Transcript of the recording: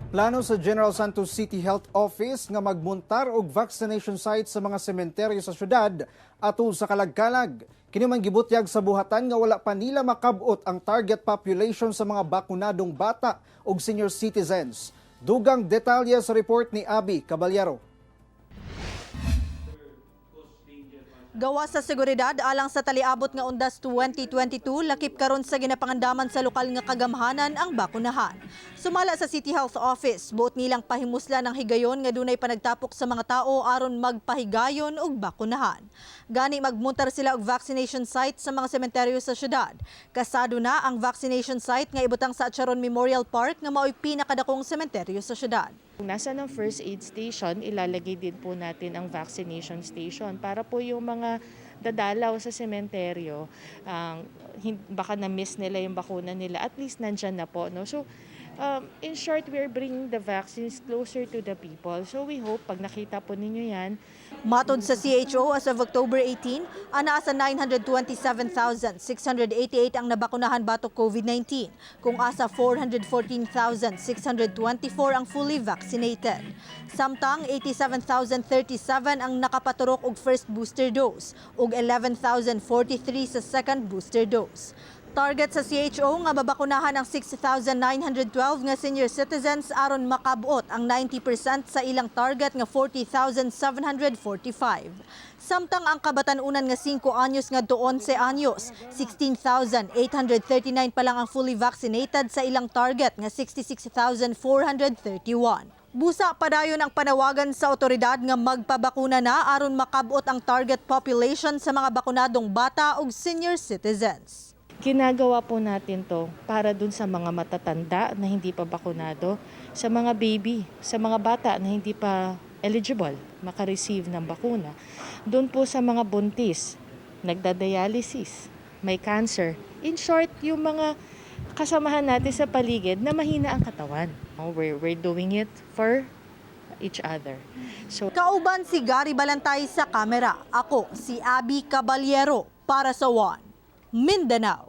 Plano sa General Santos City Health Office nga magmuntar og vaccination site sa mga sementeryo sa syudad atol sa Kalagkalag. Kini man gibutyag sa buhatan nga wala pa nila makabot ang target population sa mga bakunadong bata ug senior citizens. Dugang detalye sa report ni Abby Caballero. Gawa sa seguridad alang sa taliabot nga Undas 2022, lakip karon sa ginapangandaman sa lokal nga kagamhanan ang bakunahan. Sumala sa City Health Office, buot nilang pahimuslan ang higayon nga dunay panagtapok sa mga tao aron magpahigayon og bakunahan. Gani magmuntar sila og vaccination site sa mga sementeryo sa syudad. Kasado na ang vaccination site nga ibutang sa Acharon Memorial Park nga mao'y pinakadakong sementeryo sa syudad. Kung nasa ng first aid station, ilalagay din po natin ang vaccination station para po yung mga dadalaw sa sementeryo, baka na-miss nila yung bakuna nila, at least nandyan na po. No? So, in short, we're bringing the vaccines closer to the people. So we hope pag nakita po ninyo yan, Matod sa CHO, as of October 18, anaa sa 927,688 ang nabakunahan batok COVID-19, kung asa 414,624 ang fully vaccinated. Samtang 87,037 ang nakapaturok og first booster dose ug 11,043 sa second booster dose. Target sa CHO nga mabakunahan ang 6,912 nga senior citizens aron makabot ang 90% sa ilang target nga 40,745. Samtang ang kabatan-unan nga 5 anyos ngadto 11 anyos, 16,839 pa lang ang fully vaccinated sa ilang target nga 66,431. Busa padayon ang panawagan sa otoridad nga magpabakuna na aron makabot ang target population sa mga bakunadong bata ug senior citizens. Ginagawa po natin to para dun sa mga matatanda na hindi pa bakunado, sa mga baby, sa mga bata na hindi pa eligible makareceive ng bakuna. Doon po sa mga buntis, nagdadialysis, may cancer. In short, yung mga kasamahan natin sa paligid na mahina ang katawan. We're doing it for each other. So, Kauban si Gary Balantay sa kamera. Ako si Abby Caballero para sa One Mindanao.